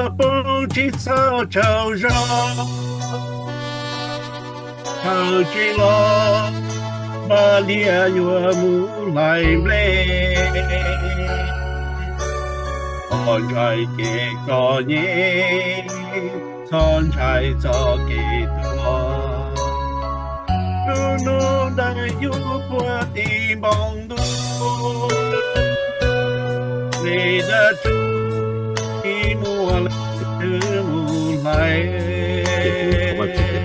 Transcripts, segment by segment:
Poob tsis txhob tsaug zog, thaum tsis los, Npaj Liaj yuav mus hlais nplej. Txhob ntshai ces koj nyem, txhob ntshai txoj kev tuag. Lub hnub dawm yug puag tim npoo ntuj, nplej dawb tsug tsis muaj leej twg mus hlais.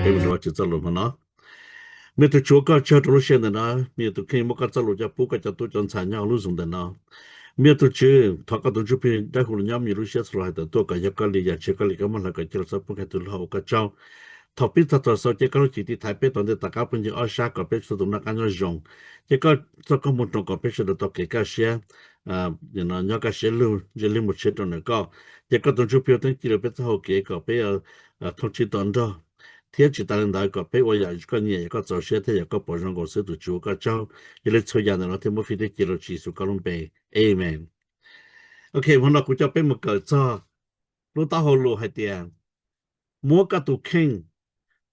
Peb mus rau Vajtswv txoj lus hmo no. Me tus Tswv, koj tsaug rau lub sij hawm ntawm no, me tus kheej muab koj txoj lus coj pub koj cov tub cov ntxhais nyob hauv lub Zoom ntawm no. Me tus Tswv, thov koj tus Ntsuj Plig dawb huv los nyob me lub siab txhua lus hais tawm tuaj kom yog koj li, yam tsis yog koj li koj muab hlawv kom cia li txhob poob qhia tus loj ua koj tsaug. Thaum pib txog thaum xaus ces koj lub cim tiv thaiv peb tom ntej tom qab phooj ywg ob sab kom peb txhua tus noj qab nyob zoo. Ces koj txoj koob hmoov roos kom peb sawv daws tau kev kaj siab, nyob kaj siab lug, ntse lug mus tsheb rau ntawm koj. Ces koj tus Ntsuj Plig teeb ci rau peb txoj hau kev kom peb thooj tsib to nrog, thiab tsis tas li ntawd kom peb ua yam koj nyiam yam koj txaus siab thiab yam koj pom zoo nkaus xwb tus Tswv ua koj tsaug. Yog li txhua yam ntawm no thiaj muab fij thiab cia rau Tswv Yexus koj lub npe. Amen. Ok, hmo no kuv coj peb mus kawm txog lub taub hau lus hais tias muab koj tus kheej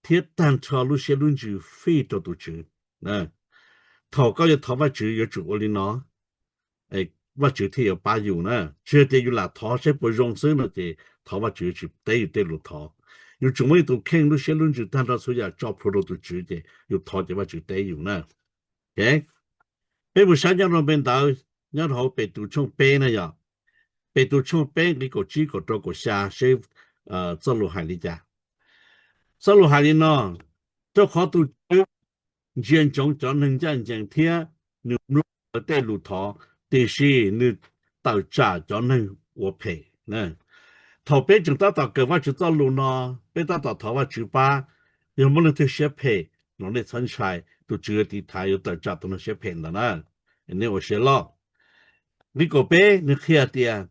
thiab tag nrho lub siab lub ntsws fij rau tus Tswv. Thaum koj yuav thov Vajtswv yuav tsum ua li no, Vajtswv thiaj yuav pab yus na. Tsis yog tias yus lam thov saib puas zoo xwb no ces thov Vajtswv yuav tsis teb yus tej lus thov. Yus tsum muab yus tus kheej lub siab lub ntsws tag nrho txhua yam tso plhuav rau tus Tswv ces yus thov ces Vajtswv teb yus na. Peb mus saib nyob rau npe ntawd, nyob rau hauv Petus tshooj peb na yom. Petus tshooj peb nqe kaum tsib kaum rau kaum xya seb txoj lus hais li cas. Txoj lus hais li no, rau qhov tus Tswv ntsia ntsoov cov neeg ncaj ncees thiab nws mloog lawv tej lus thov, tiam sis nws tawm tsam cov neeg ua phem. Thaum peb tseem tab tom kawm Vajtswv txoj lus no, peb tab tom thov Vajtswv pab, yog muaj leej twg siab phem los nej txhob ntshai, tus Tswv yuav tiv thaiv yuav tawm tsam tus neeg siab phem ntawd na. Nej ua siab loj. Nqe kaum peb nws qhia tias,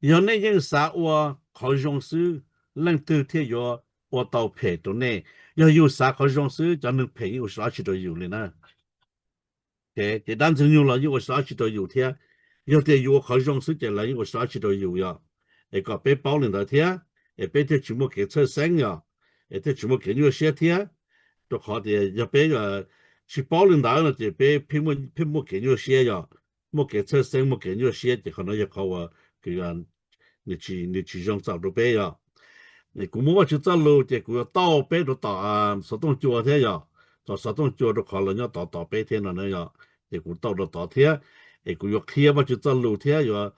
yog nej yeej xav ua qhov zoo xwb, leej twg thiaj yuav ua tau phem rau nej? Yog yus xav qhov zoo xwb, cov neeg phem yeej ua dab tsi rau yus li na. Ces dab ntxwg nyoog los yeej ua dab tsi rau yus thiab. Yog tias yus ua qhov zoo xwb ces lawv yeej ua dab tsi rau yus yom. Es kom peb paub li ntawd thiab, es peb thiaj tsis muaj kev txhawj xeeb yom, es thiaj tsis muaj kev nyuaj siab thiab. Rau qhov tias yog peb tsis paub li ntawd no ces peb pheej muaj kev nyuaj siab yom, muaj kev txhawj xeeb, muaj kev nyuaj siab ces qhov no yog qhov uas nws tsis zoo txaus rau peb yom. Kuv muab Vajtswv txoj lus ces kuv yuav tauj peb rau tom xov tooj cua thiab yom, tom xov tooj cua rau qhov lawv nyob tod tos peb thiab no na yom. Ces kuv tauj rau tod thiab, es kuv yuav qhia Vajtswv txoj lus thiab yuav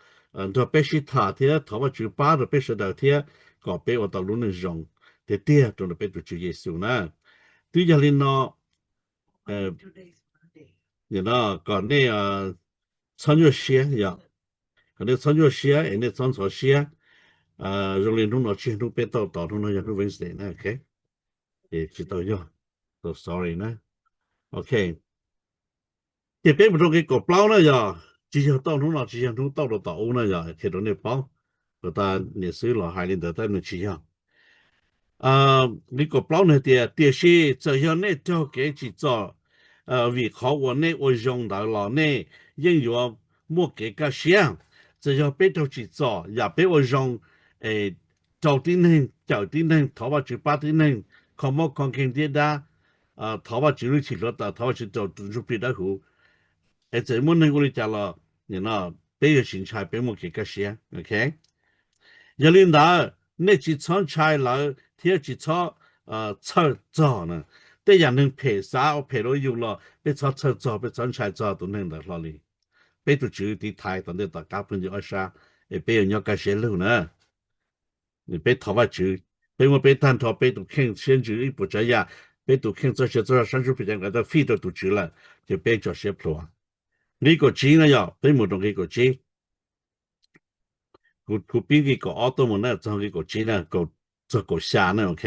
nrog peb sib tham thiab thov Vajtswv pab rau peb sawv daws thiab kom peb ua tau lub neej zoo tiag tiag rau ntawm peb tus Tswv Yexus na. Twb yog li no, kom nej txhob nyuaj siab yom, kom nej txhob nyuaj siab es nej txhob ntxhov siab. Zoo li hnub no tsis yog hnub peb tauj tod, hnub no yog hnub Wednesday na, ok, es tsis tau yog, so sorry na. Ok, ces peb mus rau nqe kaum plaub na yom, tsis yog tauj hnub no, tsis yog hnub tauj rau tom ub na yom, qhia rau nej paub, kom tas niam xwb los hais li ntawd tab nws tsis yog. Nqe kaum plaub nws hais tias, tiam sis txawm yog nej raug kev tsim txom vim qhov uas nej ua zoo ntawd los nej yeej yuav muaj kev kaj siab. Txawm yog peb raug tsim txom yam peb ua zoo, rau tib neeg, cawm tib neeg, thov Vajtswv pab tib neeg, kho mob kho nkeeg ntiab dab, thov Vajtswv lub tshim hluav taws, thov Vajtswv rau tus Ntsuj Plig Dawb Huv, es txawm muaj neeg ua li cas los peb yuav tsis ntshai, peb muaj kev kaj siab. Yog li ntawd nej tsis txhob ntshai lawv thiab tsis txhob txhawj txog na. Tej yam neeg phem xav ua phem rau yus los peb txhob txhawj txog, peb txhob ntshai txog tus neeg ntawd hlo li. Peb tus Tswv tiv thaiv tom ntej tom qab phooj ywg ob sab, es peb yuav nyob kaj siab lug na. Peb thov Vajtswv, peb muab peb tag nrho peb tus kheej siab ntsws ib puas tsav yam, peb tus kheej txoj sia txoj sab ntsuj plig cov nqaim tau fij rau tus Tswv lawm, ces peb tso siab plhuav. Nqe kaum tsib na yom, peb mus rau nqe kaum tsib. Kuv pib nqe kaum ob tuaj mus na, txog nqe kaum tsib na, txog kaum xya na, ok.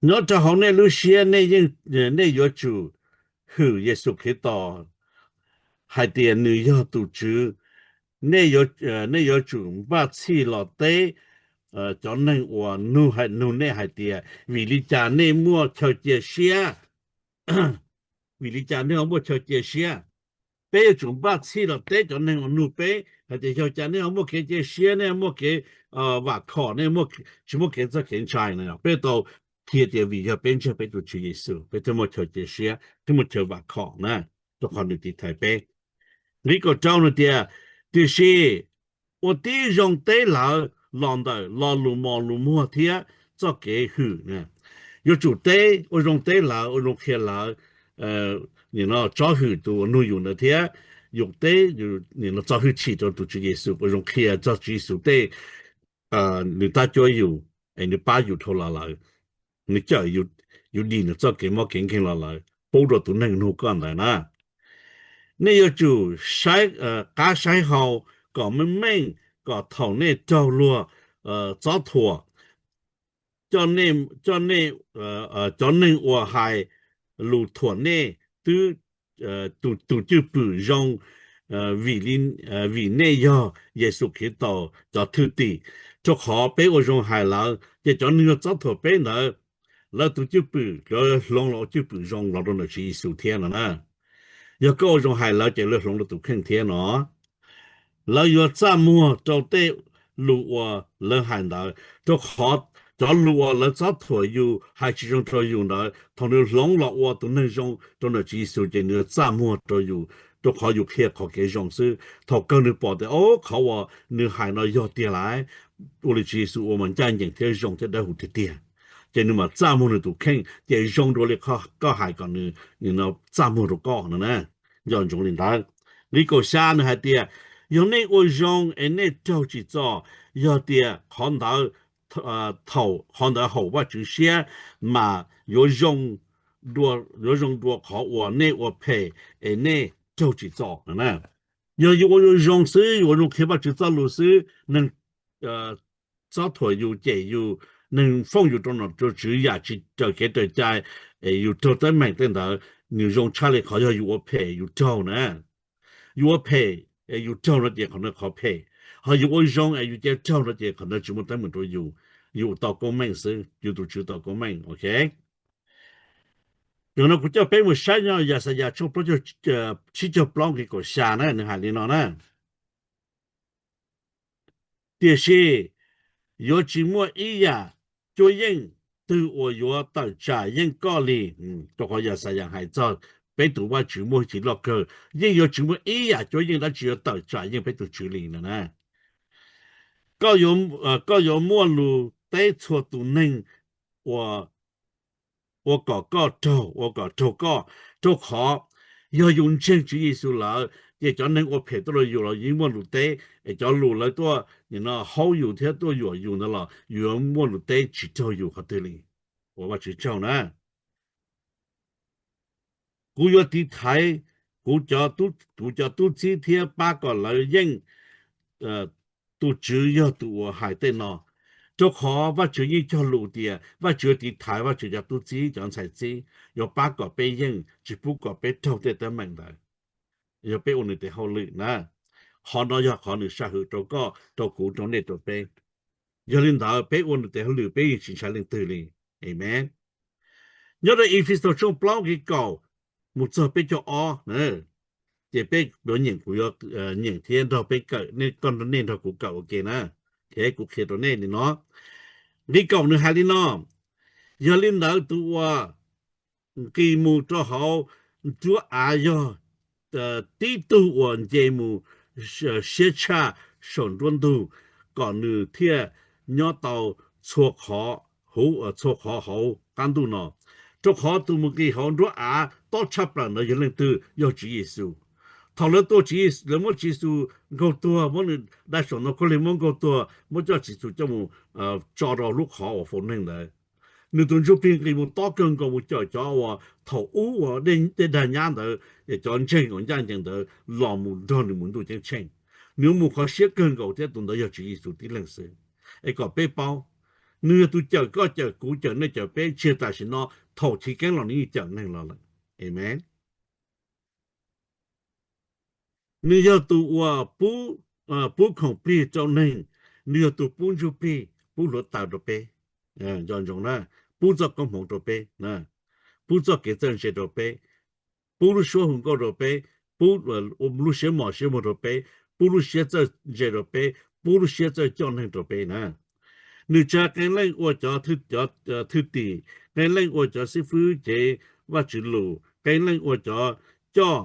Nyob rau hauv nej lub siab nej yuav tsum hwm Yexus Khetos hais tias nws yog tus Tswv. Nej yuav tsum npaj txhij los teb cov neeg uas nug, nug nej hais tias, vim li cas nej muaj chaw cia siab? Vim li cas nej ho muaj chaw cia siab? Peb yuav tsum npaj txhij los teb cov neeg uas nug peb hais tias yog cas nej ho muaj kev cia siab, nej ho muaj kev vam khom, nej tsis muaj kev txog kev ntshai no. Peb tau qhia tias vim yog peb ntseeg peb tus Tswv Yexus, peb thiaj muaj chaw cia siab, thiaj muaj chaw vam khom na, rau qhov nws tiv thaiv peb. Nqe kaum rau nws tias, tiam sis ua tib zoo teb lawv los ntawm lo lus mos lus muag thiab txoj kev hwm. Yuav tsum teb, ua zoo teb lawv, ua zoo qhia lawv, nim no tsob hwm tus uas nug yus ntawd thiab yus teb, nim no txo hwj chim rau tus Tswv Yexus, ua zoo qhia txog Tswv Yexus tej, nws tab cuab yus, es nws pab yus dhau los lawm, nws cawm yus dim nws txoj kev mob kev nkeeg los lawm pub rau tus neeg nug koj ntawd na. Nej yuav tsum qab saib hau kom meej meej, kom thaum nej raug luag txob thuam, cov neeg uas hais lus thuam nej twb, tus cwj pwm zoo, vim nej yog Yexus Khetos cov thwj tim. Rau qhov peb ua zoo hais lawv, ces cov neeg uas txob thuam peb ntawd, lawv tus cwj pwm lawv hloov los ua cwj pwm zoo los rau ntawm Tswv Yexus thiab no na. Yog koj ua zoo hais lawv ces lawv hloov rau tus kheej thiab no. Lawv yuav txaj muag rau tej lus uas lawv hais ntawd, rau qhov cov lus uas lawv txob thuam yus, hais tsis zoo rau yus ntawd, thaum nws hloov los ua tus neeg zoo rau ntawm Tswv Yexus ces nws yuav txaj muag rau yus, rau qhov yus qhia qhov kev zoo xwb. Thaum kawg nws pom tias, o, qhov uas nws hais no yog tiag lawm, ua li Tswv Yexus ua mas ncaj ncees thiab zoo thiab dawb huv tiag tiag, ces nws mam txaj muag nws tus kheej, ces zoo dua li koj hais kom nws txaj muag rau koj no na. Nco ntsoov li ntawd. Nqe kaum xya nws hais tias, yog nej ua zoo es nej raug tsim txom, yog tias qhov ntawd, thaum qhov ntawd haum Vajtswv siab, mas yuav zoo dua qhov uas nej ua phem es nej raug tsim txom no na. Yog yus ua zoo xwb, yus ua zoo qhia Vajtswv txoj lus xwb, neeg txob thuam yus, cem yus, neeg fooj yus rau nom rau tswv yam tsis raws kev raws cai, es yus raug teeb meem tej ntawd, nws zoo tshaj li qhov yog yus ua phem yus raug na. Yus ua phem es yus raug no ces qhov no qhov phem, ho yus ua zoo es yus cia raug no ces qhov ntawd tsis muaj teeb meem rau yus, yus tau koob meej xwb, yus tus tswv tau koob meej, ok. Yog no kuv coj peb mus saib nyob Yaxayas tshooj plaub caug, tsib caug plaub nqe kaum xya na, nws hais li no na. Tiam sis yuav tsis muaj ib yam cuab yeej twg uas yuav tawm tsam yeej koj li. Rau qhov Yaxayas hais txog peb tus Vajtswv muaj hwj chim loj kawg, yeej yuav tsis muaj ib yam cuab yeej dab tsi yuav tawm tsam yeej peb tus Tswv li no na. Koj yuav muaj lus teb txhua tus neeg ua kom koj raug, ua kom raug koj, rau qhov yog yus ntseeg Tswv Yexus lawm ces cov neeg ua phem tuaj rau yus los yeej muaj lus teb, es cov lus lawv tuaj nim no haub yus thiab tuaj yuam yus ntawd los yus yuav muaj lus teb tsis raug yus qhov twg li. Ua Vajtswv tsaug na. Kuv yuav tiv thaiv kuv cov tub txib thiab pab kom lawv yeej. Tus Tswv yog tus uas hais tej no, rau qhov Vajtswv yeej cog lus tias Vajtswv yuav tiv thaiv Vajtswv cov tub txib cov ntxhais txib, yuav pab kom peb yeej, tsis pub kom peb raug tej teeb meem ntawd. Yog peb ua nws tes hauj lwm na, qhov no yog qhov nws sam hwm rau koj, rau kuv, rau nej, rau peb. Yog li ntawd peb ua nws tes hauj lwm peb yeej tsis ntshai leej twg li. Amen. Nyob rau Efexus tshooj plaub nqe kaum mus txog peb caug ob, ces peb yuav nyeem, kuv yuav nyeem thiab nrog peb kawm, nej nrog kuv kawm ua ke na. Kuv qhia rau nej li no. Nqe kaum nws hais li no, yog li ntawd tus uas nqis mus rau hauv nruab av yog tib tug uas nce mus siab tshaj saum nruab ntug, kom nws thiaj nyob tau txhua qhov hauv qab ntuj no. Rau qhov tus mus nqis hauv nruab av tob tshaj plaws ntawd yog leej twg? Yog Tswv Yexus. Thaum lawv tua Tswv Yexus, lawv muab Tswv Yexus nkaug tuag, muab nws dai saum ntoo khaub lig muab nkaug tuag, muab coj Tswv Yexus coj mus tso rau lub qhov uas faus neeg ntawd, nws tus ntsuj plig nqis mus tob kawg nkaus mus cawm cov uas thaum ub uas dej dag nyab ntawd, cov ntseeg uas ncaj ncees ntawd los mus nrog nws mus ntuj ceeb tsheej. Nws mus qhov siab kawg nkaus thiab tus ntawd yog Tswv Yexus tib leeg xwb. Es kom peb paub, nws yog tus cawm koj cawm kuv cawm nej cawm peb tsis yog tam sim no, thaum chiv keeb los nws yeej cawm neeg los lawm. Amen. Nws yog tus uas pub khoom plig rau neeg, nws yog tus pub ntsuj plig, pub hluav taws rau peb, nco ntsoov na, pub txoj koob hmoov rau peb, pub txoj kev txawj ntse rau peb, pub lub suab hu nkauj rau peb, pub lub siab mos siab muag rau peb, pub lub siab txawj ntse rau peb, pub lub siab txawj coj neeg rau peb na. Nws tsa qee leej ua cov thwj tim, qee leej ua cov xib fwb cev Vajtswv lus, qee leej ua cov coj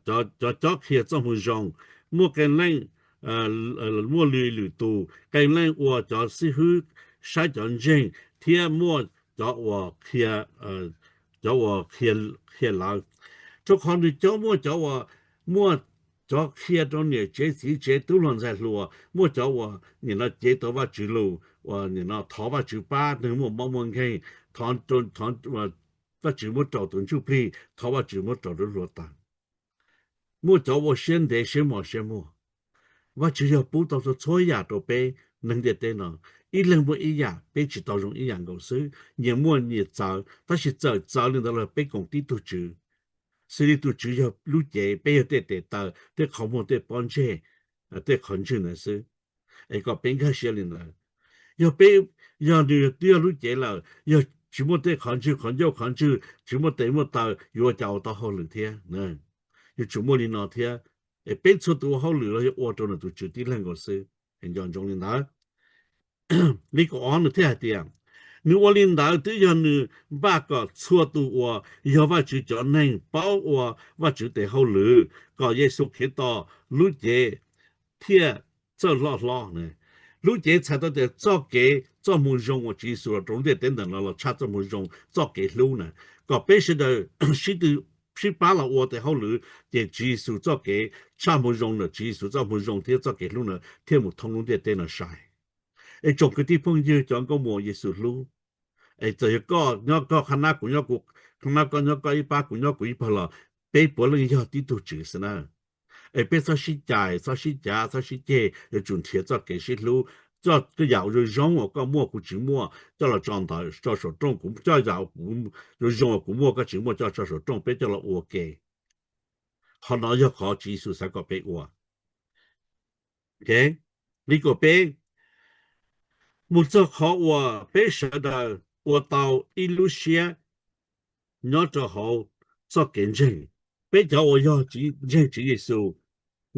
cov cob qhia txoj moo zoo, muaj qee leej muaj li lwm tus, qee leej ua cov xib hwb saib cov ntseeg, thiab muaj cov uas qhia, cov uas qhia lawv. Rau qhov nws coj muaj cov uas muaj cov qhia rau niam tsev txiv tsev tub hluas ntxhais hluas, muaj cov uas nim no cev tau Vajtswv lus uas nim no thov Vajtswv pab neeg muaj mob muaj nkeeg, thov Vajtswv muab rau tus ntsuj plig, thov Vajtswv muab rau lub hluav taws. Muaj cov ua siab ntev siab mos siab muag. Vajtswv yog pub tau txhua txhua yam rau peb neeg ntiaj teb no, ib leeg muaj ib yam, peb tsis tau zoo ib yam nkaus xwb, nyias muaj nyias txawv, tab sis txawm txawv li ntawd los peb koom tib tug Tswv, xws li tus Tswv yog lub cev, peb yog tej tes taw, tej qhov muag, tej pob ntseg, tej qhov ntswg ntawd xwb. Es kom peb nkag siab li ntawd. Yog peb, yog nws twb yog lub cev lawm, yog tsis muaj tej qhov ntswg qhov ncauj qhov ntswg, tsis muaj tes muaj taw, yuav ua cas ua tau hauj lwm thiab? Yuav tsum muaj li no thiab. Es peb txhua tus ua hauj lwm los yog ua rau nws tus Tswv tib leeg nkaus xwb. Es nco ntsoov li ntawd. Li kaum ob nws thiaj hais tias, nws ua li ntawd twb yog nws npaj kom txhua tus uas yog Vajtswv cov neeg paub ua Vajtswv tes hauj lwm, kom Yexus Khetos lub cev thiaj txawj loj hlob. Lub cev txhais tau tias txoj kev, txoj moo zoo uas Tswv Yexus los rau lub ntiaj teb ntawm no los tshaj txoj moo zoo, txoj kev hlub na, kom peb sawv daws sib pab los ua tes hauj lwm, ces Tswv Yexus txoj kev tshaj moo zoo na, Tswv Yexus txoj moo zoo thiab txoj kev hlub na thiaj mus thoob lub ntiaj teb no sai. Es tsoom kwv tij phooj ywg cov nkauj muam Yexus hlub, es txawm yog koj nyob koj qhab nab, kuv nyob kuv qhab nab, koj nyob koj ib pab, kuv nyob kuv ib pawg los peb puav leej yog tib tug Tswv xwb na. Es peb txhob sib cais, txhob sib cav, txhob sib ceg, yuav tsum nrhiav txoj kev sib hlub. Txoj yam zoo zoo uas koj muaj kuv tsis muaj coj los tso ntawd tso saum rooj, kuv coj yam zoo zoo uas kuv muaj koj tsis muaj coj tso saum rooj, peb coj los ua ke. Qhov no yog qhov Tswv Yexus xav kom peb ua. Li kaum peb, mus txog qhov uas peb sawv daws ua tau ib lub siab nyob rau hauv txoj kev ntseeg. Peb cov uas yog ntseeg Tswv Yexus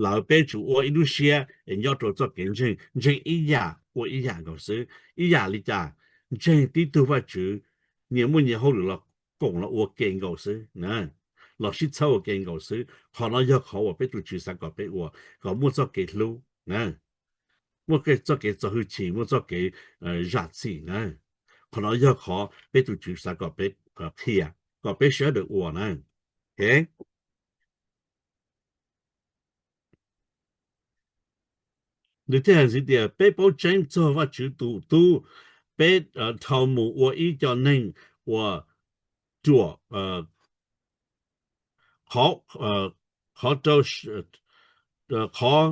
lawm peb tsum ua ib lub siab es nyob rau txoj kev ntseeg, ntseeg ib yam ua ib yam nkaus xwb. Ib yam li cas? Ntseeg tib tug Vajtswv, nyias muaj nyias hauj lwm los koom los ua ke nkaus xwb, los sib txhawb ua ke nkaus xwb. Qhov no yog qhov uas peb tus Tswv xav kom peb ua, kom muaj txoj kev hlub, muaj txoj kev txo hwj chim, muaj txoj kev zam txim na. Qhov no yog qhov peb tus Tswv xav kom peb qhia, kom peb sawv daws ua na. Nws thiaj hais ntxiv tias peb paub tseeb txog Vajtswv tus tub, peb dhau mus ua ib co neeg uas ruam, qhov, qhov rau, qhov,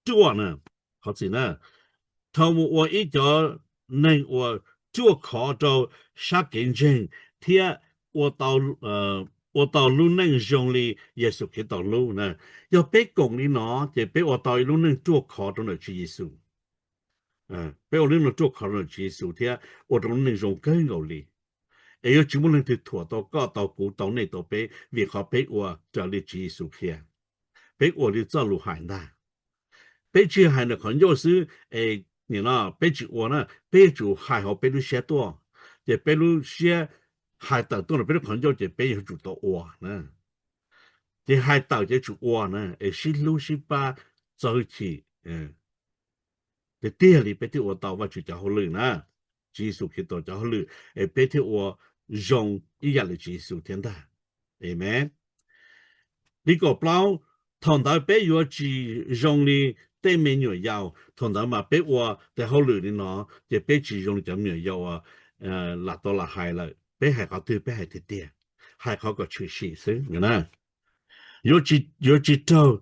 ruaj na, qhov txim na, dhau mus ua ib co neeg uas ruaj khov rau sab kev ntseeg thiab ua tau lub neej zoo li Yexus Khetos lub na. Yog peb koom li no ces peb ua tau ib lub neej ruaj khov rau ntawm Tswv Yexus. Peb ua lub neej ruaj khov rau ntawm Tswv Yexus thiab ua rau lub neej zoo kawg nkaus li. Es yuav tsis muaj leej twg thuam tau koj tau kuv tau nej tau peb vim qhov peb ua raws li Tswv Yexus qhia, peb ua li txoj lus hais ntag. Peb tsis hais ntawm qhov ncauj xwb es nim no peb tsis ua na, peb yuav tsum hais hauv peb lub siab tuaj, ces peb lub siab hais tawm tuaj ntawm peb lub qhov ncauj ces peb yuav tsum tau ua na. Ces hais tawm ces yuav tsum ua na, es sib hlub sib pab, txo hwj chim, tiag tiag li peb thiaj ua tau Vajtswv cov hauj lwm na, Tswv Yexus Khetos cov hauj lwm, es peb thiaj ua zoo ib yam li Tswv Yexus thiab ntag. Amen. Li kaum plaub, thaum ntawd peb yuav tsis zoo li tej me nyuam yaus. Thaum ntawd mas peb ua tej hauj lwm li no ces peb tsis zoo li cov me nyuam yaus uas lam tau lam hais lawm. Peb hais qhov twg peb hais tiag tiag, hais qhov kom tshwm sim xwb. Yuav tsis raug,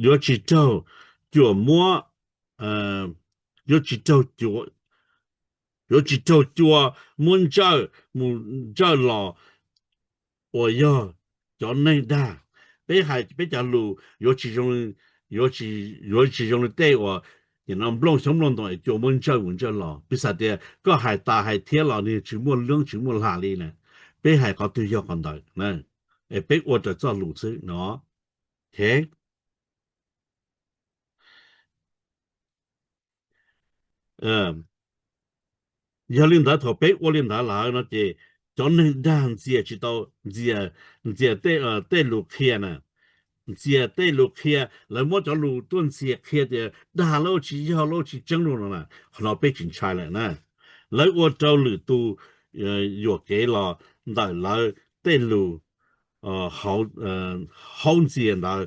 yuav tsis raug cuam muab, yuav tsis raug, yuav tsis raug cua muab ntsawj mus ntsawj los uas yog cov neeg dag. Peb hais peb cov lus yuav tsis zoo, yuav tsis zoo li tej uas nim no nplooj xyoob nplooj ntoo es cua muab ntsawj mus ntsawj los. Piv xam tias koj hais tas hais thiab los nws tsis muaj lwb tsis muaj hla li na. Peb hais qhov twg yog qhov ntawd, es peb ua raws txoj lus xwb no. Yog li ntawd thaum peb ua li ntawd lawm no ces cov neeg dag ntxias tsis tau, ntxias, ntxias tej lus qhia na, ntxias tej lus qhia, lawv muab cov lus tuaj ntxias qhia tias dag lawm tsis yog lawm tsis tseeb lawm no na, qhov no peb tsis ntshai lawm na. Lawv ua rau lwm tus yuam kev los ntawm lawv tej lus haub ntxias ntawd,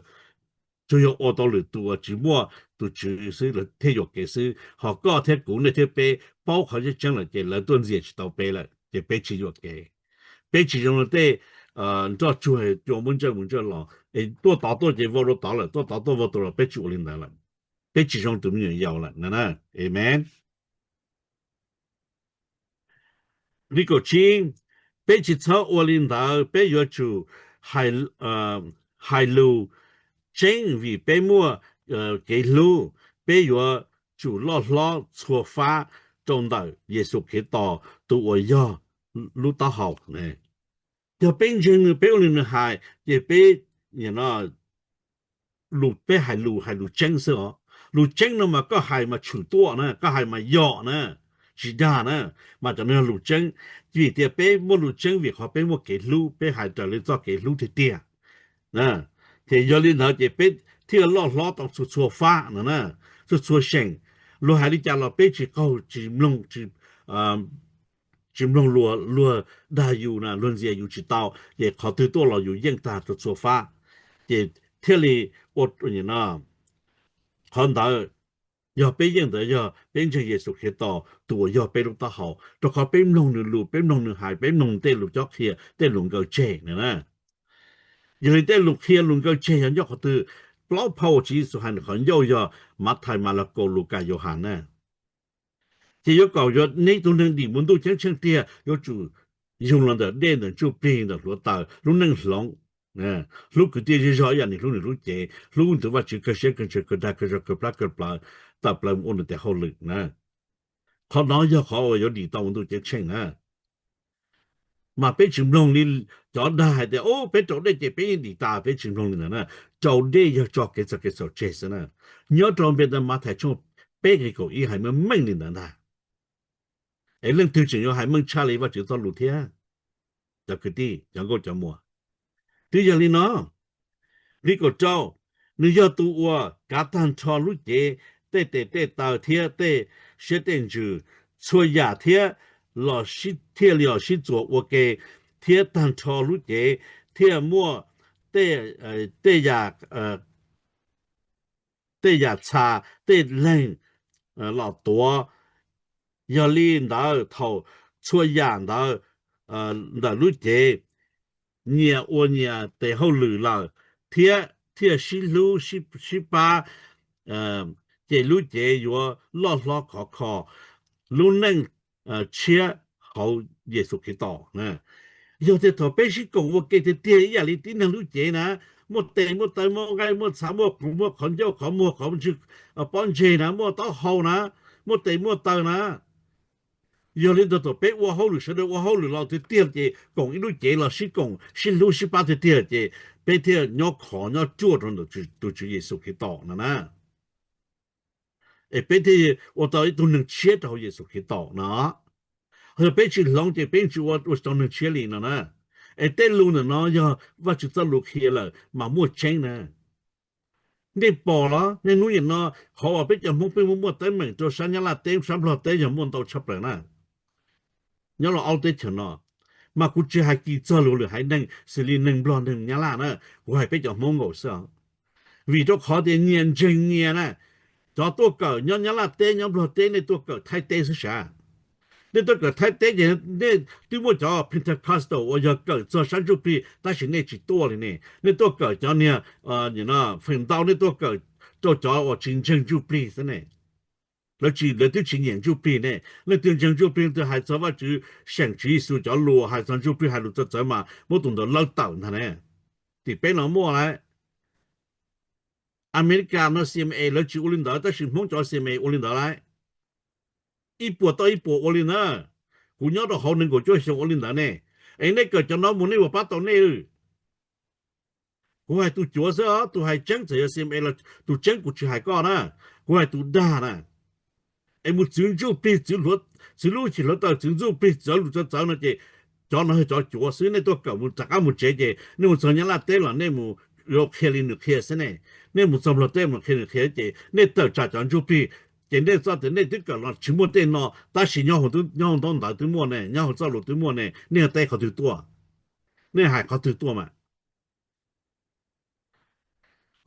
tsuas yog ua tau lwm tus uas tsis muaj tus Tswv xwb lawv thiaj yuam kev xwb, ho koj thiab kuv nej thiab peb paub qhov tseeb tseeb lawm ces lawv tuaj ntxias tsis tau peb lawm ces peb tsis yuam kev. Peb tsis zoo li tej nroj tsuag cua muab ntsawj mus ntsawj los es tuaj tod tuaj ces vau rau tod lawm, tuaj tod tuaj vau rau tod lawm, peb tsis ua li ntawd lawm. Peb tsis zoo tus me nyuam yaus lawm na. Amen. Li kaum tsib, peb tsis txhob ua li ntawd, peb yuav tsum hais lus tseeb vim peb muaj kev hlub, peb yuav tsum loj hlob txhua fab rau ntawm Yexus Khetos tus uas yog lub taub hau. Yog peb ntseeg nws, peb ua li nws hais ces peb lus, peb hais lus, hais lus tseeb xwb os. Lus tseeb no mas koj hais mas tshwm tuaj na, koj hais mas yog na, tsis dag na, mas cov no yog lus tseeb. Vim tias peb muaj lus tseeb vim qhov peb muaj kev hlub, peb hais raws li txoj kev hlub tiag tiag. Ces yog li ntawd ces peb thiaj loj hlob tau txhua txhua fab no na, txhua txhua seem. Luag hais li cas los peb tsis qaug, tsis mloog, tsis mloog luag, luag dag yus na, luag ntxias yus tsis tau, ces qhov twg tuaj los yus yeej tag rau txhua fab. Ces thiaj li ua qhov ntawd, yog peb yeej ntawd yog peb ntseeg Yexus Khetos tus uas yog peb lub taub hau, rau qhov peb mloog nws lus, peb mloog nws hais, peb mloog nws tej lus cob qhia, tej lus nkaw tseg na. Yog li tej lus qhia lus nkaw tseg yog nyob qhov twg? Plaub phau uas Tswv Yexus hais nws qhov ncauj yog Mathais, Malakaus, Lukas, Yauhas na. Ces yuav kom yuav neb tus neeg dim mus ntuj ceeb tsheej tiag yuav tsum yug los ntawm dej, ntawm ntsuj plig, ntawm hluav taws, lub neej hloov, hlub kwv tij zej zog ib yam li hlub nws lub cev, hlub tus Vajtswv kawg siab kawg ntsws kawg dag kawg zog kawg plab kawg plawv, tawm plaws mus ua nws tes hauj lwm na. Qhov no yog qhov uas yuav dim tau mus ntuj ceeb tsheej na. Mas peb tsis mloog li cov dag hais tias, o, peb rau dej ces peb yeej dim tas, peb tsis mloog li ntawd na. Rau dej yog tso kev txhaum kev txhaum tseg xwb na. Nyob rau npe ntawv Mathais tshooj peb nqe kaum ib hais meej meej li ntawd ntag. Es leej twg tseem yuav hais meej tshaj li Vajtswv txoj lus thiab, cov kwv tij cov nkauj cov muam? Twb yog li no, nqe kaum rau, nws yog tus uas kav tag nrho lub cev, tej tes tej taw thiab tej siab tej ntsws, txhua yam thiab los sib, thiaj li los sib txuas ua ke, thiab tag nrho lub cev thiaj muaj tej, tej yam, tej yam txha tej leeg los tuav. Yog li ntawd thaum txhua yam ntawd ntawm lub cev nyias ua nyias tes hauj lwm lawm, thiab thiaj sib hlub sib pab, ces lub cev yuav loj hlob khov kho lub neej tshiab hauv Yexus Khetos. Yog tias thaum peb sib koom ua ke tiag tiag ib yam li tib neeg lub cev na, muaj tes muaj taw, muaj nqaij muaj txha, muaj qhov, muaj qhov ncauj qhov muag, qhov ntswg pob ntseg na, muaj taub hau na, muaj tes muaj taw na, yog li ntawd thaum peb ua hauj lwm, sawv daws ua hauj lwm los tiag tiag ces koom ib lub cev los sib koom sib hlub sib pab tiag tiag ces peb thiaj nyob khov nyob ruaj rau ntawm tus Tswv Yexus Khetos no na. Es peb thiaj ua tau ib tug neeg tshiab rau hauv Yexus Khetos no. Yog peb tsis hloov ces peb tsis ua, ua tsis tau neeg tshiab li no na. Es tej lus ntawm no yog Vajtswv txoj lus qhia lawm mas muaj tseeb na. Nej pom los nej hnub nim no qhov uas peb cov Hmoob pheej muaj muaj teeb meem rau sab Nyab Laj teb sab Nplog teb yog muaj ntau tshaj plaws na. Nyob los ob teb chaws no, mas kuv tsis hais kis txog luag lwm haiv neeg xws li neeg Nplog neeg Nyab Laj na, kuv hais peb cov Hmoob nkaus xwb os. Vim rau qhov tias nyias ntseeg nyias na. Cov tuaj kawm nyob Nyab Laj teb nyob Nplog teb, nej tuaj kawm Thaib teb xwb sav. Nej tuaj kawm Thaib teb ces nej twb muaj cov Pentecostal uas yog kawm txog sab ntsuj plig tab sis nej tsis tuaj li ne. Nej tuaj kawm cov niag feem ntau, nej tuaj kawm rau cov uas tsis ntseeg ntsuj plig xwb ne. Lawv tsis, lawv twb tsis nyiam ntsuj plig ne. Leej twg ntseeg ntsuj plig, leej twg hais txog Vajtswv, seem Tswv Yexus cov lus, hais txog ntsuj plig, hais lus txawv txawv mas muab tus ntawd lawb tawm ntag ne. Tim peb no muaj lawm. Amelikas no C M A lawv tsis ua li ntawd tab sis Hmoob cov C M A ua li ntawd lawm. Ib puas tau ib puas ua li ntawd. Kuv nyob rau hauv nees nkaum cuaj xyoo ua li ntawd ne. Es nej kawm cov no mus nej yuav pab tau nej. Kuv hais tus cuav xwb os, tus hais tseeb txawm yog C M A los tus tseeb kuv tsis hais koj na, kuv hais tus dag na. Es mus txwv ntsuj plig, txwv lub hwj chim hluav taws, txwv ntsuj plig, txwv lus txawv txawv no ces cov no yog cov cuav xwb. Nej tuaj kawm mus rov qab mus tsev ces nej mus txog Nyab Laj teb los nej mus yuav qhia li nws qhia xwb ne. Nej mus txog Nplog teb mus qhia nws qhia ces nej tawm tsam cov ntsuj plig ces nej txoj tias nej twb kawm los tsis muaj tej no tab sis nyob hauv ntaub ntawv twb muaj ne, nyob hauv txoj lus twb muaj ne, nej yuav teb qhov twg tuaj? Nej hais qhov twg tuaj mas?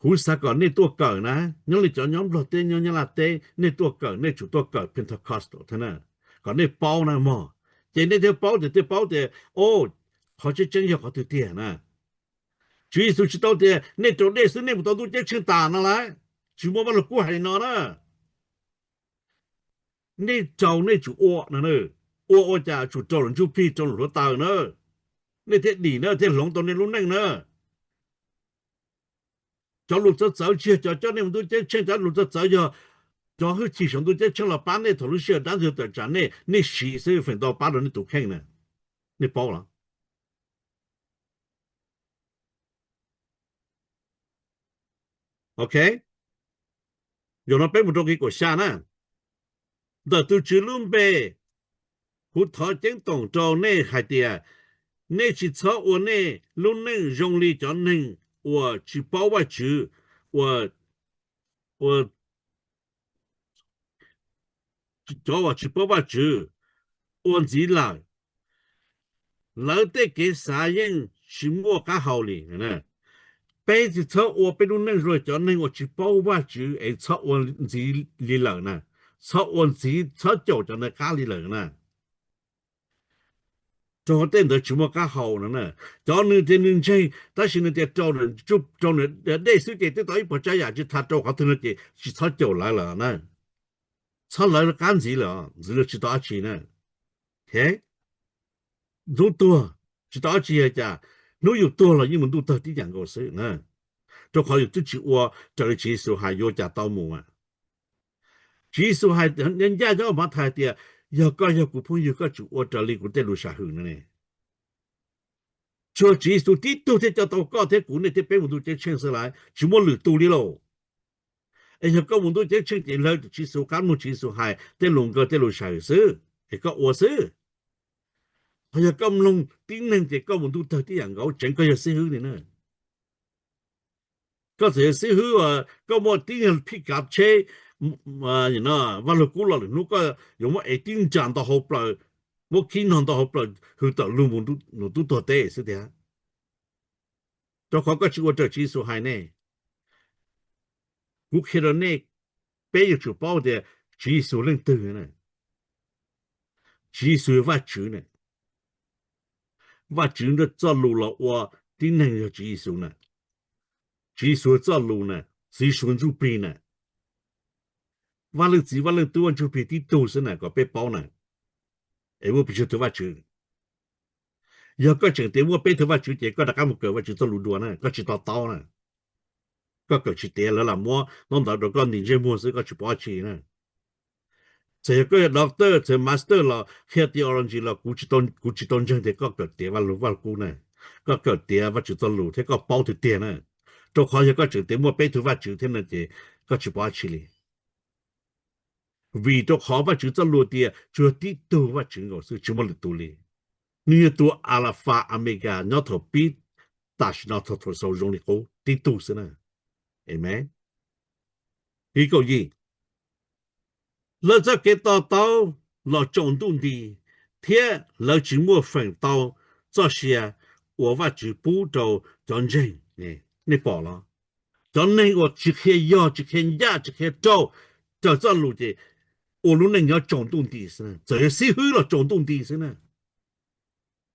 Kuv xav kom nej tuaj kawm na, nyob li cov nyob Nplog teb nyob Nyab Laj teb, nej tuaj kawm nej tsum tuaj kawm Pentecostal thiab na, kom nej paub na mog. Ces nej thiaj paub tias, thiaj paub tias, o, qhov tseeb tseeb yog qhov twg tiag na. Tswv Yexus tsis tau tias nej raus dej xwb nej mus tau ntuj ceeb tsheej tas no lauj. Tsis muaj Vaj Lug Kub hais li no na. Nej raus nej tsum ua no, ua ua cas tsum raus lub ntsuj plig, raus lub hluav taws na, nej thiaj dim na, thiaj hloov tau nej lub neej na. Cov lus txawv txawv tsis yog cov coj nej mus ntuj ceeb tsheej, cov lus txawv txawv yog cov hwj chim saum ntuj ceeb tsheej los pab nej thaum lub sij hawm dab ntxwg tawm tsam nej, nej siv xwb feem ntau pab rau nej tus kheej na. Nej paub los? Ok, zaum no peb mus rau nqi kaum xya na. Ntawm tus Tswv lub npe, kuv thov ceeb toom rau nej hais tias, nej tsis txhob ua nej lub neej zoo li cov neeg uas tsis paub Vajtswv, uas, uas cov uas tsis paub Vajtswv ua ntxiv lawm, lawv tej kev xav yeej tsis muaj qab hau li. Peb tsis txhob ua peb lub neej zoo li cov neeg uas tsis paub Vajtswv es txhob ua ntxiv li lawm na, txhob ua ntxiv, txhob caum cov ntawd qab li lawm na. Rau qhov tej ntawd tsis muaj qab hau no na. Cov nws tias nws ntseeg tab sis nws tias rau, rau dej xwb ces twb tau ib puas tsav yam tsis tas rau qhov twg no ces tsis txhob caum lawv lawm na. Txhob lawv qab ntxiv lawm, ntxiv lawv tsis tau dab tsi na. Hnub tuag tsis tau dab tsi li cas, hnub yus tuag los yeej mus ntuj tawg tib yam nkaus xwb na. Rau qhov yus twb tsis ua raws li Tswv Yexus hais yuav cas tau mus. Tswv Yexus hais ncaj nyob Mathais tias, yog koj yog kuv phooj ywg koj tsum ua raws li kuv tej lus sam hwm no ne. Tsuas Tswv Yexus tib tug thiaj coj tau koj thiab kuv, nej thiab peb mus ntuj ceeb tsheej xwb lauj, tsis muaj lwm tus li lauj. Es yog koj mus ntuj ceeb tsheej ces hlawv Tswv Yexus qab, mloog Tswv Yexus hais tej lus nkawd tej lus sam hwm xwb es koj ua xwb. Ho yog koj mloog tib neeg ces koj mus ntuj tawg tib yam nkaus, tseev koj yog xib hwb li na. Koj txawm yog xib hwb, koj muaj tib nyuag phij kav tsheb, Vaj Lug Kub los lwm hnub koj yuav muab ev tib nra ntau hauv plaws, muab khib nog ntau hauv plaws hwm tawm lug mus nws tub tuag teb xwb tiag. Rau qhov koj tsis ua raws Tswv Yexus hais ne. Kuv qhia rau nej, peb yuav tsum paub tias Tswv Yexus leej twg na. Tswv Yexus yog Vajtswv na. Vajtswv nrog txoj lus los ua tib neeg yog Tswv Yexus na. Tswv Yexus txoj lus na, Tswv Yexus ntsuj plig na. Vaj Leej Txiv Vaj Leej Tub Vaj Ntsuj Plig tib tug xwb na, kom peb paub na. Es muaj pes tsawg tus Vajtswv? Yog koj tseem tias muaj peb tug Vajtswv ces koj rov qab mus kawm Vajtswv txoj lus dua na, koj tsis to taub na. Koj kawm tsis tiav, lawv lam muab ntaub ntawv rau koj ntim ntsej muag xwb, koj tsis pom dab tsi na. Txawm yog koj yog doctor, txawm master los qhia theology los kuv tsis tau ntseeg tias koj kawm tiav Vaj Lug Kub na. Koj kawm tiav Vajtswv txoj lus thiab koj paub tiag tiag na. Rau qhov yog koj tseem tias muaj peb tug Vajtswv thiab no ces koj tsis pom dab tsi li. Vim rau qhov Vajtswv txoj lus tias tsuas tib tug Vajtswv nkaus xwb, tsis muaj lwm tus li. Nws yog tus Alapha Amelikas nyob thaum pib tam sim no txog thaum xaus zoo li qub, tib tug xwb na. Amen. Nqi kaum yim, lawv txoj kev to taub los tsaus ntuj nti, thiab lawv tsis muaj feem tau txoj sia uas Vajtswv pub rau cov ntseeg. Nej pom los? Cov neeg uas tsis qhia yog, tsis qhia ncaj, tsis qhia raug raws txoj lus ces ua lub neej nyob tsaus ntuj nti xwb na, txawm yog xib hwb los tsaus ntuj nti xwb na.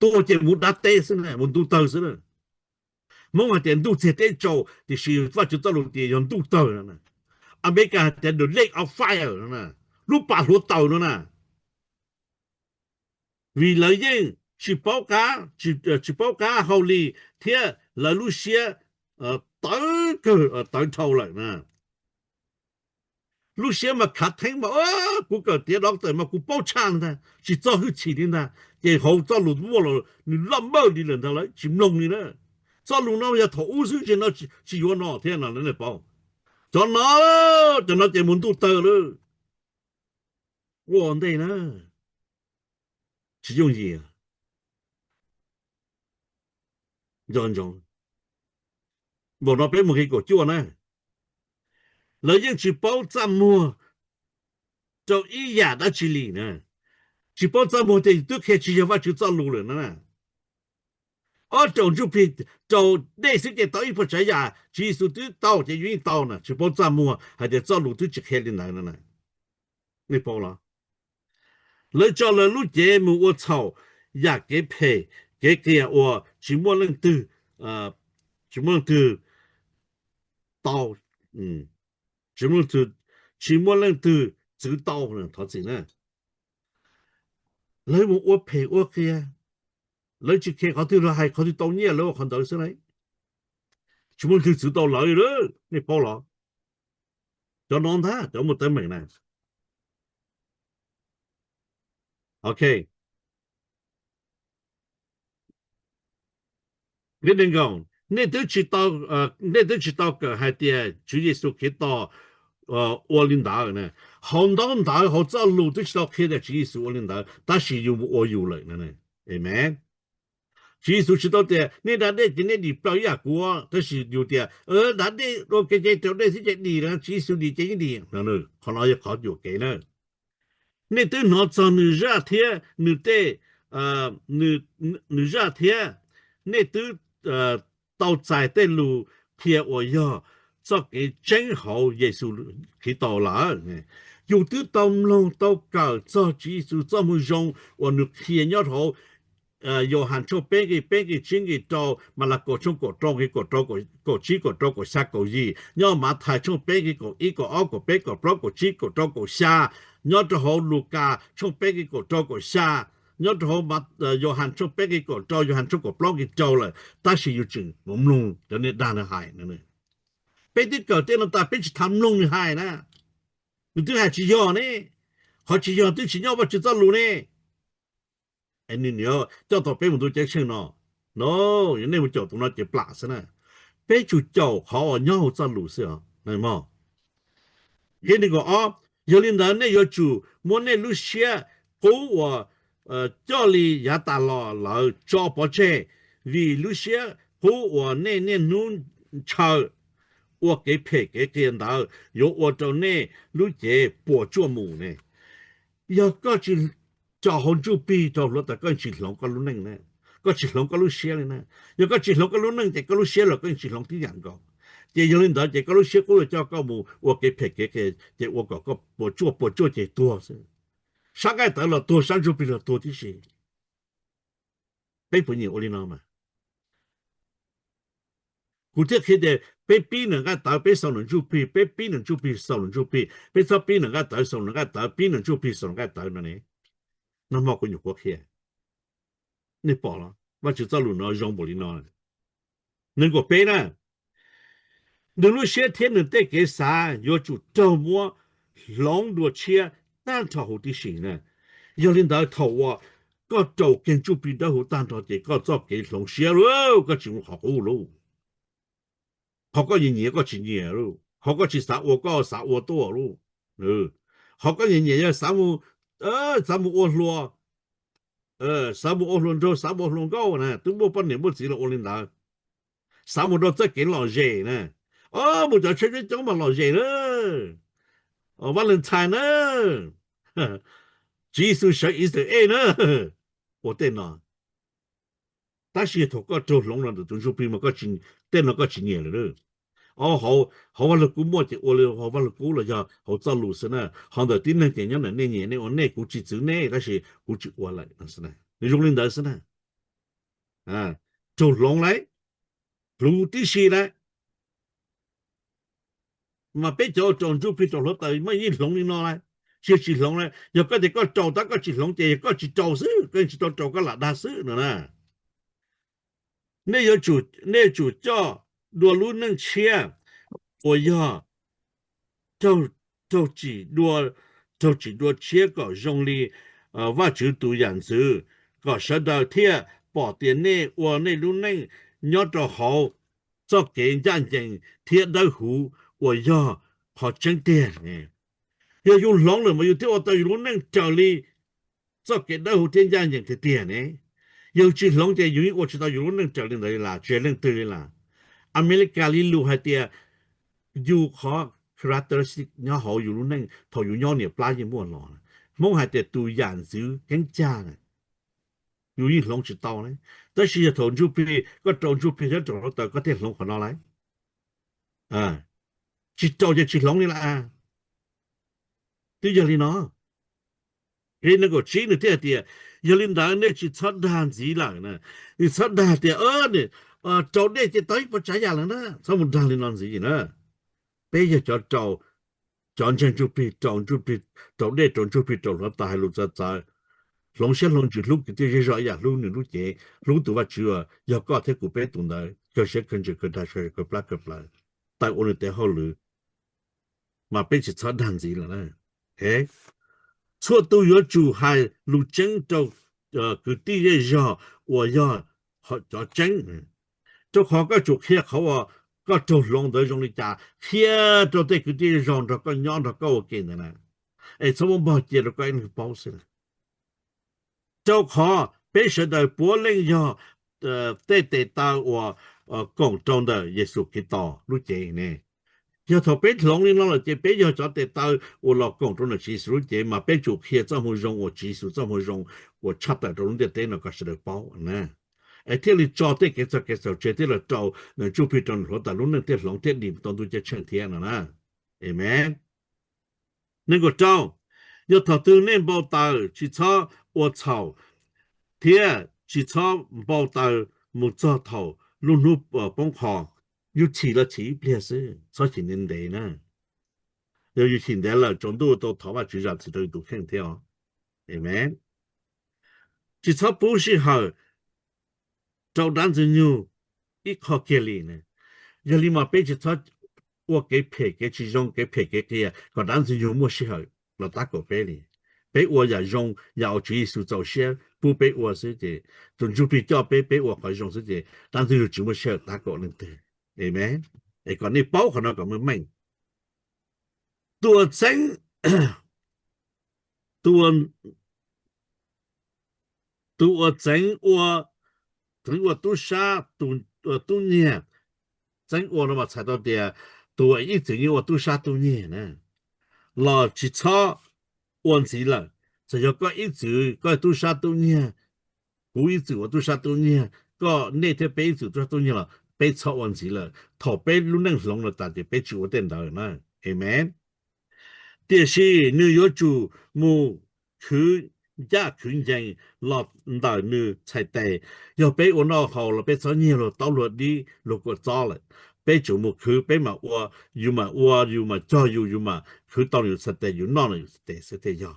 Tuag ces mus dab teb xwb na, mus ntuj tawg xwb na. Hmoob hais tias ntuj txiag teb tsaus, tiam sis Vajtswv txoj lus tias yog ntuj tawg no na. Amelikas hais tias the lake of fire no na, lub pas hluav taws no na. Vim lawv yeej tsis paub qab, tsis paub qab hau li, thiab lawv lub siab tawv kawg, tawv dhau lawm na. Lub siab mas khav theeb mas, kuv kawm tiav doctor mas kuv paub tshaj li ntag, tsis txog hwj chim li ntag. Ces hauv txoj lus muaj los nws loj npawg li lawm ntag, lawv tsis mloog li na. Txoj lus no yog thaum ub xwb, tsis no tsis yuav no thiab no nej paub. Cov no, cov no ces mus ntuj tawg lawm. Ua ntej na, tsis yooj yim. Nco ntsoov, npaum no peb mus nqe kaum cuaj na, lawv yeej tsis paub txaj muag rau ib yam dab tsi li na. Tsis paub txaj muag tias twb qhia tsis yog Vajtswv txoj lus lawm na. Ob, rau ntsuj plig, rau dej xwb ces tau ib puas tsav yam, Tswv Yexus twb tau ces yus yeej tau na, tsis paub txaj muag hais tias txoj lus twb tsis qhia li ntawd no na. Nej paub los? Lawv tso lawv lub cev mus ua txhaum yam kev phem kev qias uas tsis muaj leej twg, tsis muaj leej twg tau, tsis muaj, tsis muaj leej twg txwv tau, thov txim na. Lawv mus ua phem ua qias, lawv tsis khe qhov twg, lawv hais qhov twg tau nyiaj lawv ua qhov ntawd xwb na. Tsis muaj leej twg txwv tau lawv li, nej paub los? Cov no ntag cov muaj teeb meem na. Ok. Nqe nees nkaum, nej twb tsis tau, nej twb tsis tau kawm hais tias Tswv Yexus Khetos ua li ntawd na. Hauv ntaub ntawv hauv txoj lus twb tsis tau qhia tias Tswv Yexus ua li ntawd, tab sis yus mus ua yus lawm na. Amen. Tswv Yexus tsis tau tias nej da dej ces nej dim plaws ib yam kuv, tab sis yus tias da dej ua kev cai raus dej xwb ces dim, Tswv Yexus dim ces yeej dim. Qhov no yog qhov yuam kev na. Nej twb hnov txog nws zaj thiab nws tej, nws zaj thiab nej twb tau txais tej lus qhia uas yog txoj kev tseeb hauv Yexus Khetos lawm. Yus twb tau mloog tau kawm txog Tswv Yexus txoj moo zoo uas nws qhia nyob hauv Yauhas tshooj peb nqe peb nqe tsib nqe rau, Malakaus tshooj kaum rau nqe kaum rau, kaum tsib, kaum rau, kaum xya, kaum yim, nyob Mathais tshooj peb nqe kaum ib, kaum ob, kaum peb, kaum plaub, kaum tsib, kaum rau, kaum xya, nyob rau hauv Lukas tshooj peb nqe kaum rau, kaum xya, nyob rau hauv Yauhas tshooj peb nqe kaum rau, Yauhas tshooj kaum plaub nqe rau lawm, tab sis yus tseem mus mloog cov niag dag nws hais. Peb twb kawm tej no tas peb tsis tham mloog nws hais na. Nws twb hais tsis yog ne, qhov tsis yog twb tsis nyob Vajtswv txoj lus ne. Nws niaj coj tau peb mus ntuj ceeb tsheej no, no, yog nej mus caum tus no ces plam xwb na. Peb tsum caum qhov uas nyob hauv txoj lus xwb os. Nqe nees nkaum ob, yog li ntawd nej yuav tsum muab nej lub siab qub uas coj li yav tas los lawm tso pov tseg, vim lub siab qub uas nej niaj hnub ntshaw ua kev phem kev qias ntawd yuav ua rau nej lub cev puas tsuaj mus ne. Yog koj tsis tso hauv ntsuj plig rau hluav taws koj tsis hloov koj lub neej na, koj tsis hloov koj lub siab li na. Yog koj tsis hloov koj lub neej ces koj lub siab los koj yeej tsis hloov tib yam nkaus. Ces yog li ntawd ces koj lub siab qub yuav coj koj mus ua kev phem kev qias ces ua kom koj puas tsuaj puas tsuaj ces tuag xwb. Sab nqaij tawv los tuag, sab ntsuj plig los tuag tib si. Peb puas nyiam ua li no mas? Kuv thiaj qhia tias peb pib nram nqaij tawv peb xaus nram ntsuj plig, peb pib nram ntsuj plig xaus nram ntsuj plig, peb txhob pib nram nqaij tawv xaus nram nqaij tawv, pib nram ntsuj plig xaus nram nqaij tawv no ne. Nag hmo kuv nyuam qhuav qhia, nej pom los Vajtswv txoj lus no zoo npaum li no. Nees nkaum peb na, nws lub siab thiab nws tej kev xav yuav tsum raug muab hloov dua tshiab tag nrho huv tib si na. Yog li ntawd thaum uas koj raus kiag ntsuj plig dawb huv tag nrho ces koj txoj kev hloov siab lauj, koj tsis mus qhov qub lauj. Qhov koj nyiam nyiam koj tsis nyiam lauj, qhov koj tsis xav ua koj xav ua tuaj lauj. Qhov koj nyiam nyiam yog xav mus, xav mus ua hluas, xav mus ua hluas nraug, xav mus ua hluas nkauj na, twb muaj poj niam muaj txiv los ua li ntawd. Xav mus rau txoj kev lom zem na, mus cov tsheb coob coob mas lom zem na, Valentine na, Tswv Yexus sawv Israel na, ua tej no. Tab sis thaum koj raug hloov los ntawm tus ntsuj plig mas tej no koj tsis nyiam lawm. Hauv Vaj Lug Kub muaj ces ua li hauv Vaj Lug Kub los yog hauv txoj lus xwb na. Ho ntawm tib neeg ces nyob ntawm nej nyiam nej ua nej, kuv tsis txwv nej tab sis kuv tsis ua lawm. Nws zoo li ntawd xwb na. Raug hloov lawm, hloov tib si lawm. Mas peb cov raus ntsuj plig raus hluav taws mas yeej hloov li no lawm, tsis yog tsis hloov lawm. Yog koj tias koj raus tab koj tsis hloov ces yog koj tsis raus xwb, koj yeej tsis tau raus koj lam dag xwb no na. Nej yuav tsum, nej yuav tsum coj dua lub neej tshiab uas yog raug raug tsim dua, raug tsim dua tshiab kom zoo li Vajtswv tus yam ntxwv, kom sawv daws thiaj pom tias nej ua nej lub neej nyob rau hauv txoj kev ncaj ncees thiab dawb huv uas yog qhov tseeb tiag. Yog yus hloov lawm mas yus thiaj ua tau yus lub neej raws li txoj kev dawb huv thiab ncaj ncees tiag tiag ne. Yog tsis hloov ces yus yeej ua tsis tau yus lub neej raws li ntawd li las, tsis hais leej twg li las. Amelikas li lus hais tias yus qhov characteristic nyob hauv yus lub neej thaum yus nyob niam plab yeej muaj los. Hmoob hais tias tus yam ntxwv keeb cag na, yus yeej hloov tsis tau ne. Tab sis yog thaum ntsuj plig, koj rau ntsuj plig thiab rau hluav taws koj thiaj hloov qhov no lauj. Tsis rau ces tsis hloov li las. Twb yog li no, nqe nees nkaum tsib nws thiaj hais tias, yog li ntawd nej tsis txhob dag ntxiv lawm na. Nws txhob dag tias rau dej ces tau ib puas tsav yam lawm na, txhob mus dag li no ntxiv na. Peb yog cov rau, cov ntseeg ntsuj plig rau ntsuj plig, rau dej rau ntsuj plig rau hluav taws hais lus txawv txawv, hloov siab hloov ntsws hlub kwv tij zej zog ib yam hlub nws lub cev, hlub tus Vajtswv uas yog koj thiab kuv peb tus ntawd, kawg siab kawg ntsws kawg dag kawg plab kawg plawv, tawm ua nws tes hauj lwm, mas peb tsis txhob dag ntxiv lawm na. Txhua tus yuav tsum hais lus tseeb rau kwv tij zej zog uas yog cov tseeb, rau qhov koj tsum qhia qhov uas koj raug hloov ntawd zoo li cas, qhia rau tej kwv tij zej zog nrog koj nyob nrog koj ua ke ntawd na, es txhob muab npog cia rau koj ib leeg paub xwb. Rau qhov peb sawv daws puav leej yog tej tes taw uas koom rau ntawm Yexus Khetos lub cev ne. Yog thaum peb hloov li no lawm ces peb yog cov tes taw uas los koom rau ntawm Tswv Yexus lub cev, mas peb tsum qhia txoj moo zoo uas Tswv Yexus txoj moo zoo uas tshaj tawm rau lub ntiaj teb no kom sawv daws paub na. Es thiaj li tso tej kev txog kev txhaum tseg thiab los rau ntsuj plig rau nws hluav taws, lub neej thiaj hloov thiab dim tau ntuj ceeb tsheej thiab no na. Amees. Nees nkaum rau, yog thaum twg nej npau taws tsis txhob ua txhaum, thiab tsis txhob npau taws mus txog thaum lub hnub poob qho. Yus chim los chim ib pliag xwb, txhob chim ntev ntev na. Yog yus chim ntev lawm tsaus ntuj tau thov Vajtswv zam txim rau yus tus kheej thiab os. Amees. Tsis txhob pub sij hawm rau dab ntxwg nyoog ib qho kiag li. Yog li mas peb tsis txhob ua kev phem kev tsis zoo, kev phem kev qias kom dab ntxwg nyoog muaj sij hawm los tab kaum peb li. Peb ua yam zoo, yam uas Tswv Yexus txaus siab pub peb ua xwb ces, tus ntsuj plig coj peb, peb ua qhov zoo xwb ces dab ntxwg nyoog tsis muaj sij hawm tab kaum leej twg. Amees. Es kom nej paub qhov no kom meej meej. Tus uas txeeb, tus, tus uas txeeb ua, txeeb ua tub sab tub nyiag, txeeb ua no mas txhais tau tias tus uas ib txwm yeej ua tub sab tub nyiag na, los tsis txhob ua ntxiv lawm. Txawm yog koj ib txwm koj tub sab tub nyiag, kuv ib txwm ua tub sab tub nyiag, koj, nej thiab peb ib txwm tub sab tub nyiag los peb txhob ua ntxiv lawm. Thaum peb lub neej hloov los tas ces peb tsis ua tej ntawd na. Amees. Tiam sis nws yuav tsum mus khwv ncaj khwv ncees los ntawm nws txhais tes. Yog peb ua noj haus los peb txhob nyiag luag taub luag dib luag kua txob lawm. Peb tsum mus khwv, peb mam ua, yus mam ua, yus mam cog yus, yus mam khwv tau yus txhais tes, yus noj yus txhais tes xwb thiaj yog.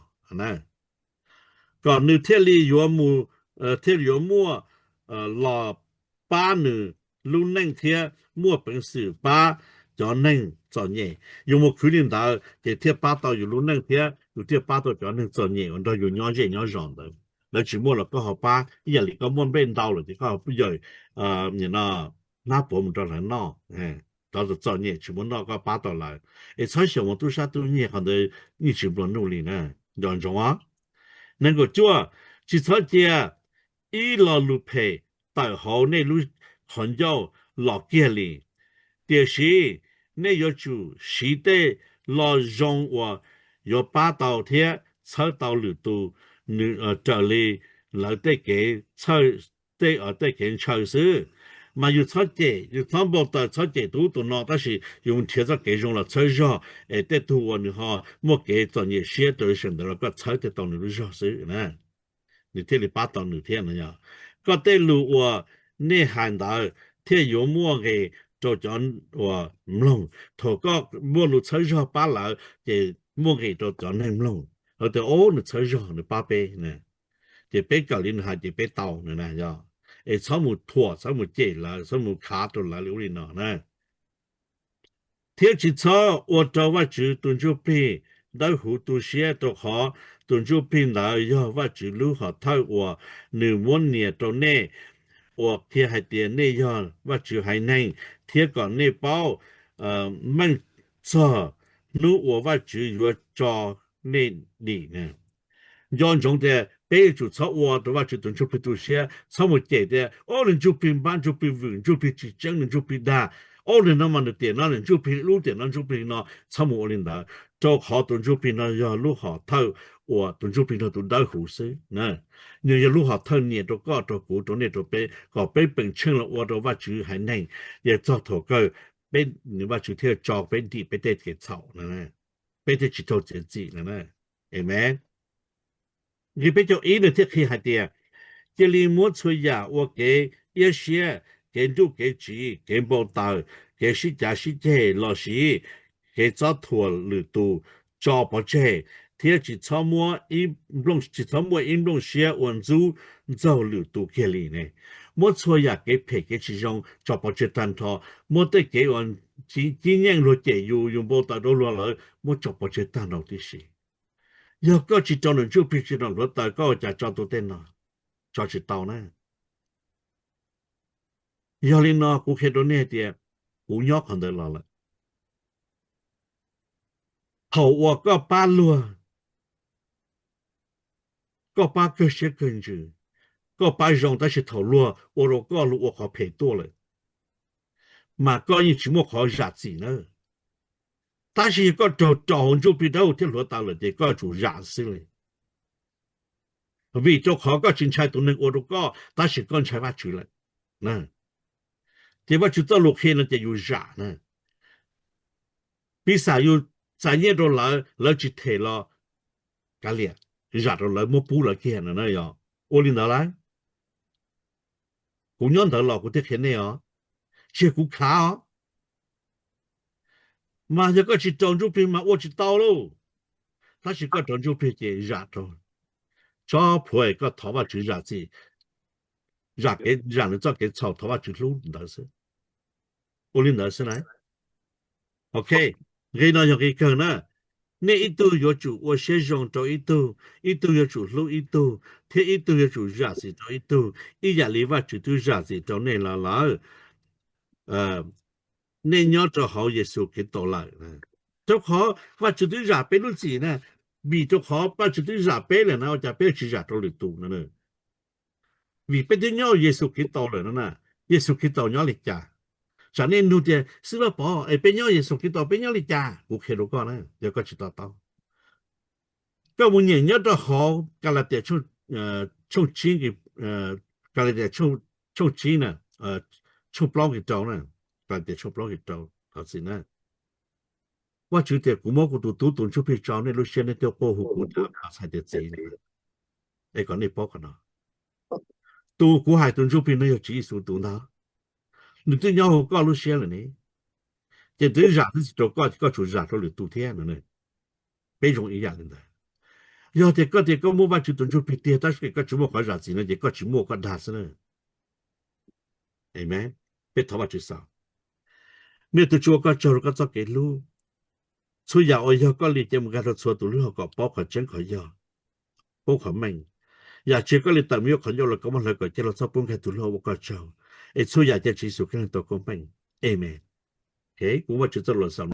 Kom nws thiaj li yuav mus, thiaj li yuav muaj los pab nws lub neej thiab muaj peev xwm pab cov neeg txom nyem. Yus mus khwv li ntawd ces thiaj pab tau yus lub neej thiab yus thiaj pab tau cov neeg txom nyem uas nrog yus nyob zej nyob zos ntawd. Lawv tsis muaj los koj ho pab, ib yam li koj muaj nplej ntau lawm ces koj ho yawm hnab puav mus rau lawv noj. Cov txom nyem tsis muaj noj koj pab tau lawv, es txhob xyaum mus tub sab tub nyiag, qhov ntawd yeej tsis nplua nuj li na. Nco ntsoov os. Nees nkaum cuaj, tsis txhob cia ib lo lus phem tawm hauv nej lub qhov ncauj los kiag li. Tiam sis nej yuav tsum siv tej lo zoo uas yuav pab tau thiab txhawb tau lwm tus raws li lawv tej kev, tej, tej kev ntshaw xwb. Mas yus txhob cem, yus txhob npau taws, txhob cem tus ub tus no, tab sis yus mus nrhiav txoj kev zoo los txhawb zog es tej tug uas nws ho muaj kev txom nyem siab rau sawv ntawd los koj txhawb thiaj tau nws lub zog xwb na, nws thiaj li pab tau nws thiab no. Koj tej lus uas nej hais ntawd thiaj yuav muaj nqis rau cov uas mloog. Thaum koj muaj lus txhawb zog pab lawv ces muaj nqis rau cov neeg mloog, lawv tias, Ub, nws txhawb zog, nws pab peb. Ces peb kawm li nws hais ces peb tau na. Yog, es txhob mus thuam, txhob mus cem lawv, txhob mus khav rau lawv li ub li no na. Thiab tsis txhob ua rau Vajtswv tus Ntsuj Plig dawb huv tu siab, rau qhov tus Ntsuj Plig ntawd yog Vajtswv lub hom thawj uas nws muab nias rau nej, uas qhia hais tias nej yog Vajtswv haiv neeg, thiab kom nej paub meej txog hnub uas Vajtswv yuav tso nej dim na. Nco ntsoov tias peb yuav tsum txhob ua rau Vajtswv tus Ntsuj Plig tu siab, txhob mus cem tias, o, nws Ntsuj Plig npab, Ntsuj Plig vwm, Ntsuj Plig tsis tseeb, nws Ntsuj Plig dag, o, nws no mas nws tiam no nws Ntsuj Plig ub, tiam no Ntsuj Plig no. Txhob mus ua li ntawd, rau qhov tus Ntsuj Plig no yog lub hom thawj uas tus Ntsuj Plig no tus dawb huv xwb. Nws yog lub hom thawj nias rau koj, rau kuv, rau nej, rau peb, kom peb peem tsheej los ua rau Vajtswv haiv neeg, ces txog thaum kawg peb, nws Vajtswv thiaj tso peb dim peb tej kev txhaum, peb thiaj tsis raug txiav txim na. Amen. Nqe peb caug ib nws thiaj qhia hais tias, cia li muab txhua yam ua kev iab siab, kev nruj kev tsiv, kev npau taws, kev sib cav sib ceg lossis kev txob thuam lwm tus tso pov tseg, thiab tsis txhob muaj ib nplooj siab ua ntxub ntxaug lwm tus kiag li ne. Muab txhua yam kev phem kev tsis zoo tso pov tseg tag nrho, muab tej kev uas cib nyeej luag cem yus, yus npau taws rau luag lawm, muab tso pov tseg tag nrho tib si. Yog koj tsis rau nws Ntsuj Plig, tsis rau hluav taws, koj ua cas tso tau tej no? Tso tsis tau na. Yog li no kuv qhia rau nej hais tias kuv nyob qhov ntawd los lawm. Thaum uas koj pab luag, koj pab kawg siab kawg ntsws, koj pab zoo, tab sis thaum luag ua rau koj, luag ua qhov phem tuaj lawm, mas koj yeej tsis muaj qhov zam txim na. Tab sis yog koj raug rau hauv Ntsuj Plig dawb huv thiab hluav taws lawm ces koj tsum zam xwb li. Vim rau qhov koj tsis ntshai tus neeg ua rau koj, tab sis koj ntshai Vajtswv lawm. Ces Vajtswv txoj lus qhia no ces yus zam na. Piv xam yus txais nyiaj rau lawv, lawv tsis them los kav liam, zam rau lawv, muab pub lawv kiag no na. Yog ua li ntawd lawm, kuv nyob ntawd los kuv thiaj qhia nej os, tsis yog kuv khav os. Mas yog koj tsis rau Ntsuj Plig mas ua tsis tau lauj. Tab sis koj rau Ntsuj Plig ces zam rau, tso plhuav, koj thov Vajtswv zam txim, zam kev, zam nws txoj kev txhaum, thov Vajtswv hlub ntawd xwb. Ua li ntawd xwb na. Ok, nqe no yog nqe kawg na. Nej ib tug yuav tsum ua siab zoo rau ib tug, ib tug yuav tsum hlub ib tug, thiab ib tug yuav tsum zam txim rau ib tug, ib yam li Vajtswv twb zam txim rau nej los lawm, nej nyob rau hauv Yexus Khetos lawm. Rau qhov Vajtswv twb zam peb lub txim na. Vim rau qhov Vajtswv twb zam peb lawm na, ua cas peb tsis zam rau lwm tus no? Vim peb twb nyob Yexus Khetos lawm no na. Yexus Khetos nyob li cas? Tsam nej nug tias, Xib Vaj Pov, es peb nyob Yexus Khetos peb nyob li cas? Kuv qhia rau koj na, yog koj tsis to taub. Koj mus nyeem nyob rau hauv Kalatias tshooj tsib, Kalatias tshooj tsib na, tshooj plaub nqe rau na, Kalatias tshooj plaub nqe rau, thov txim na. Vajtswv tias, kuv muab kuv tus tub tus ntsuj plig tso nej lub siab, nej thiaj quaj hu kuv tias Pab hais tias Txiv, es kom nej paub qhov no. Tus kuv hais tus ntsuj plig no yog Tswv Yexus tus ntag. Nws twb nyob hauv koj lub siab lawm ne, ces twb zam txim rau koj, ces koj tsum zam rau lwm tus thiab no. Peb zoo ib yam li ntawd. Yog tias koj tias koj muaj Vajtswv tus ntsuj plig tiag tab sis koj tsis muaj qhov zam txim no ces koj tsis muaj, koj dag xwb na. Amen. Peb thov Vajtswv xaus. Nej tus Tswv, ua koj tsaug rau koj txoj kev hlub. Txhua yam uas yog koj li cia mus nkag rau txhua tus lub hauv kom paub qhov tseeb qhov yog, paub qhov meej. Yam tsis yog koj li tawm mus yuav qhov ncauj los koj muab hlawv kom ceg los txhob pub nkag tus lub hauv, ua koj tsaug. Es txhua yam cia Tswv Yexus Khetos koob meej. Amen. Ok, kuv muab Tswv txoj lus xaus.